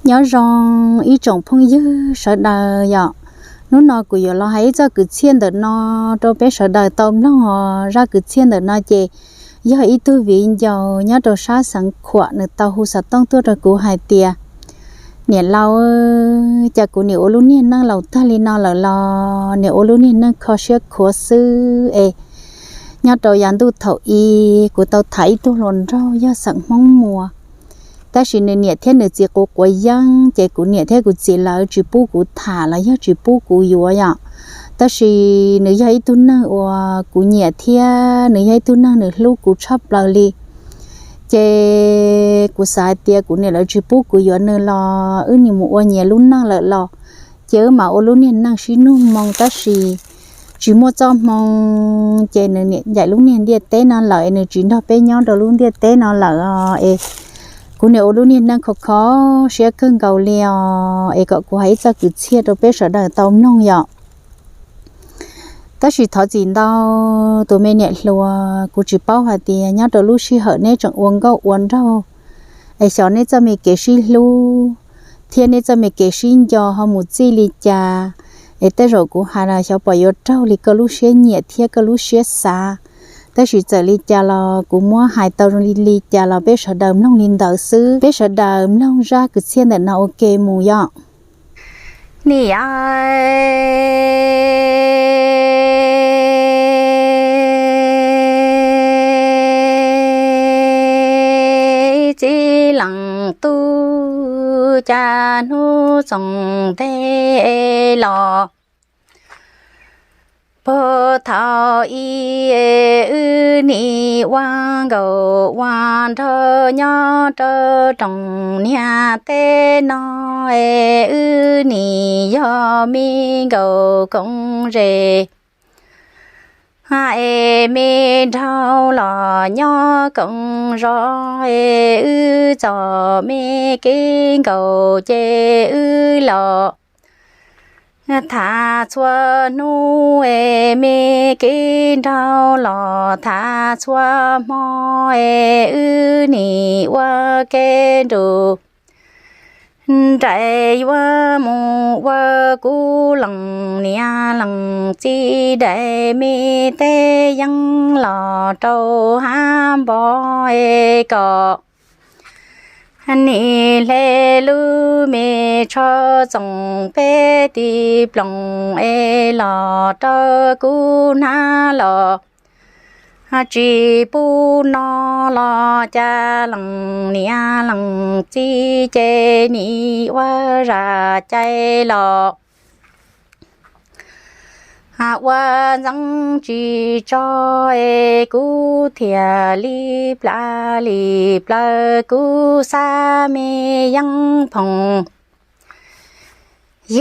Nyob zoo ib tsoom phooj ywg sawv daws yom. Hnub no kuv yuav los hais ib txoj kwv txhiaj ntawm no rau peb sawv daws tau mloog os. Zaj kwv txhiaj ntawm no ces yog ib tug viv ncaus nyob rau sab xeev Khuam nws tau hu xov tooj tuaj rau kuv hais tias, niam laus, cas kuv niam ua lub niag neej laus tag li no lawm los niam ua lub niag neej kho siab khuav xwb es nyob rau yav ntuj thaum i kuv tau tham ib tug hluas nraug yog xeem Hmoob Muas, tab sis nws niam thiab nws txiv quav quav yeeb ces kuv niam thiab kuv txiv lawv tsis pub kuv tham los yog tsis pub kuv yuav yom. Tab sis nws yog ib tug neeg uas kuv nyiam thiab nws yog ib tug neeg nws hlub kuv tshaj plaws li. Ces kuv xav hais tias kuv niam lawv tsis pub kuv yuav nws los wb nim mus ua nyias lub neej lawm los, ces wb mam ua lub niag neej sib nug moo, tab sis tsis muaj txoj hmoo ces nws niam ncaim lub niag ntiaj teb no lawm es nws tsis nrog peb nyob rau lub ntiaj teb no lawm os. Es kuv niam ua lub niag neej kho kho siab kawg nkaus li os, es kom kuv hais ib txoj kwv txhiaj rau peb sawv daws tau mloog yom. Tab sis thov txim ntau tus me niam hluas, kuv tsis paub hais tias nyob rau lub sij hawm neb tseem ua nkauj ua nraug es xyov neb txoj me kev sib hlub thiab neb txoj me kev sib nco ho mus txij li cas. Es tej zaum kuv hais los xyov pom yuav raug li koj lub siab nyiam thiab koj lub siab xav. Tab sis txawm li cas los kuv muab hais tau li cas los peb sawv daws mloog li ntawd xwb. Peb sawv daws mloog zaj kwv txhiaj ntawm no ua ke mus yom. Nim ib txij leej tub cas hnub txoos nteg los, puag thaum i wb nim ua nkauj ua nraug nyob rau rooj niag teb no, es wb nim yog me nkauj koom zes es me nraug los nyob koom zos, es wb txom me kev nkaus ces wb los tham txhua hnub, es me kev nraug los tham txhua hmo, es wb nim ua ke nrug nraim yuav mus ua kuv leej niam leej txiv daim me teb yeeb los rau hab npov, es kom nim hle lub me tsho txoos peb tiv ploos, es los rau kuv hnab los tsis pub no los cas leej niam leej txiv ces nim ua zam cai los ua ntxeev tsis tso, es kuv thiaj li plam li plaws kuv xav me yeeb phoom.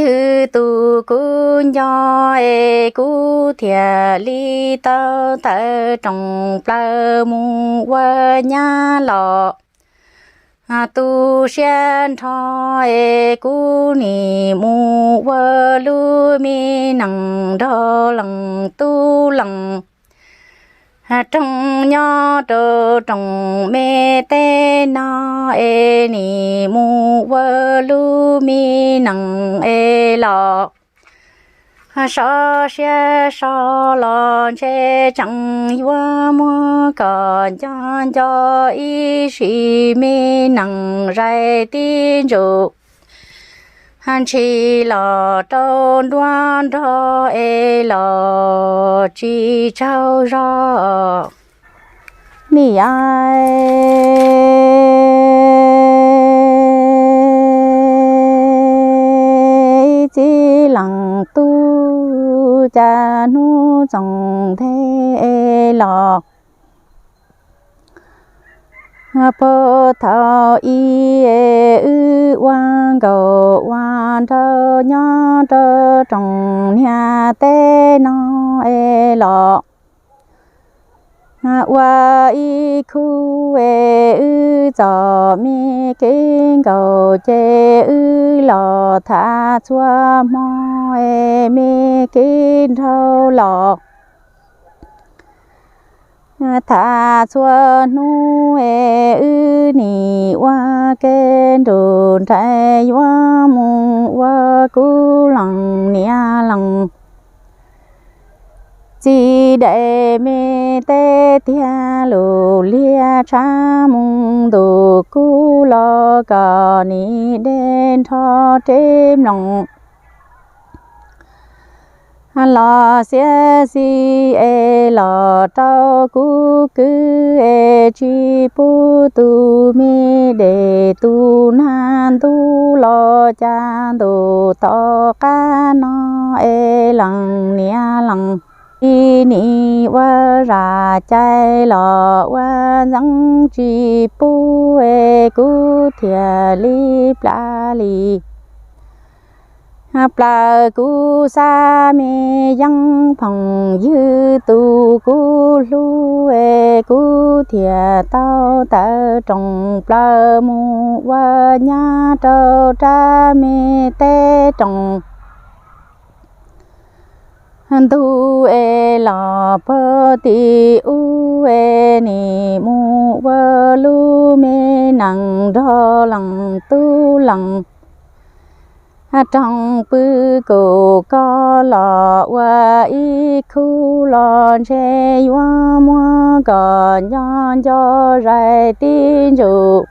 Ywg tus kuv nco, es kuv thiaj li tau tawm rooj plaws mus ua nyab los. Tu siab nrho, es kuv nim mus ua lub me neej nrog leej tub leej roog nyob rau rooj me teb no, es nim mus ua lub me neej es los so siab so los ntshe tseem yuav muab kom nco nco ib sim me neej zais tib ntsuj ntshis los rau nruab nrog es los tsis tsaug zog. Nim ib txij leej tub cas hnub txoos nthe los, puag thaum i wb ua nkauj ua nraug nyob rau rooj niag teb no es los ua ib khub es wb txom me kev nkaus ces wb los tham txhua hmo es me kev nraug los Tham txhua hnub es wb nim ua ke nrug nraim yuav mus ua kuv leej niam leej txiv dais me teb tiag lug liab tshab mus ntu kuv los kom nim deb nrho reb mloog los xiab xis es los rau kuv kwv es tsis pub tus me dej tus nag ntub los cas ntuj tom qab no es leej niam leej txiv nim ua zam cai los ua ntxeev tsis pub es kuv thiaj li plam li plaws kuv xav me yeeb phooj ywg tus kuv hlub es kuv thiaj tau tawm rooj plaws mus ua nyab rau rab me teb rooj ntug es los pog tim ub es nim mus ua lub me neej nrog leej tub leej roog pw kuv koj los ua ib khub los ntshe yuav muab kom nco nco zais tib ntsug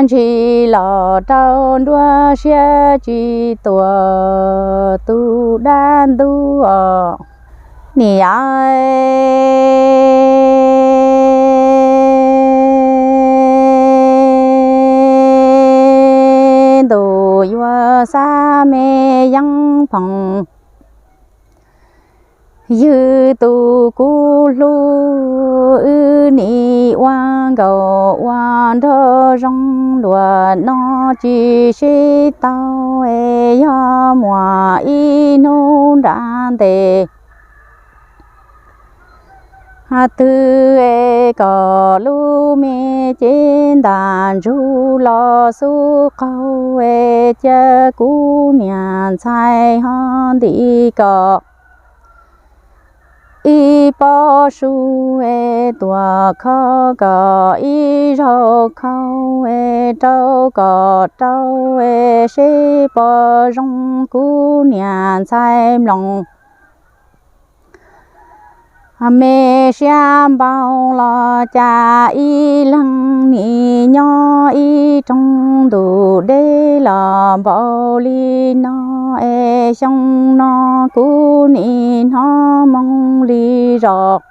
ntshis los rau nruab siab tsis tuam tus dab ntub os. Nim yog ntuj yuav xav me yeeb phooj ywg tus kuv hlub, wb nim ua nkauj ua nraug zoo luag no tsis sib tau es yog muaj ib hnub nram ntej twg es kom lub me cev ntaj ntsug los xub qaug es cia kuv niam ntxhais ho ntim kom ib pob su es tuam kho kom ib zaug khau es rau kom rau es seb puas zoo kuv niam ntxhais mloog. Me siab npaum los cas ib leeg nim nyob ib rooj ntuj deb los npaum li no es xyoo no kuv nim hnov moo li zos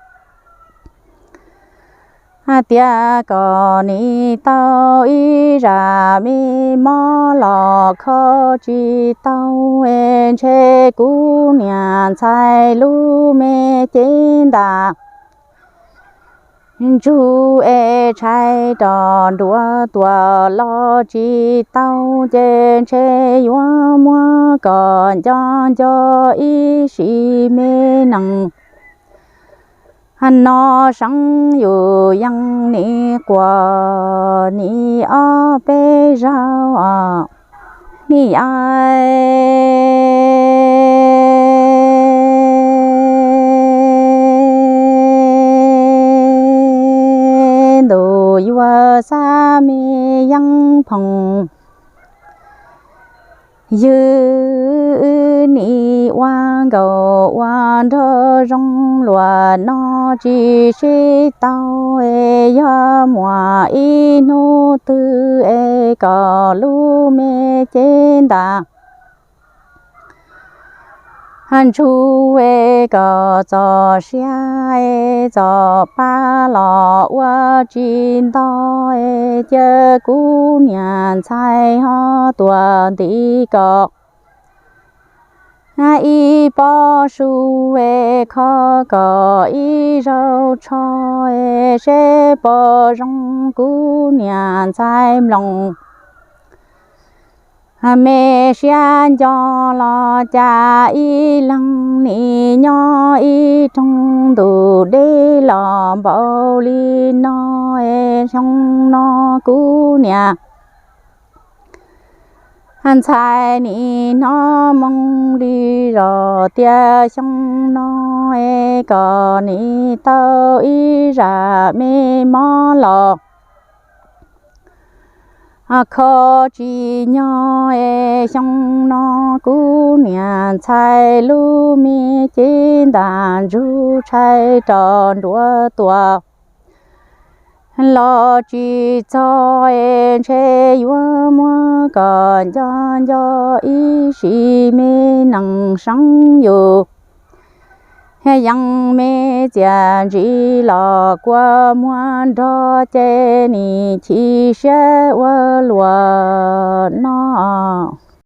hais tias kom nim tau ib zaj me mob los kho tsis tau es ntshe kuv niam ntxhais lub me cev ntaj ntsug es tshais rov nruab tuam los tsis tau ces ntshe yuav muab kom nco nco ib sim me neej no seev yus yeej nim quaj nim ob peb zaug os. Nim yog ntuj yuav xav me yeeb phooj ywg, nim ua nkauj ua nraug zoo luag no tsis sib tau es yog muaj ib hnub twg es kom lub me cev ntaj ntsug es kom txoj sia es txoj pa los ua tsis nto es cia kuv niam ntxhais ho tuam ntim kom ib pob su es kho kom ib zaug tsho es seb puas zoo kuv niam ntxhais mloog. Me siab nco los cas ib leeg nim nyob ib rooj ntuj deb los npaum li no es xyoo no kuv niam Ntxhais nim hnov moo li zos tias xyoo no es kom nim tau ib zam me mob los kho tsis nyog es xyoo no kuv niam ntxhais lub me cev ntaj ntsug tshais rov nruab tuaj los tsis txog es ntshe yuav muab kom nco nco ib sim me nees seeb yus yeej me txiaj ntsig los kua muag nrog ces nim chim siab ua luaj no.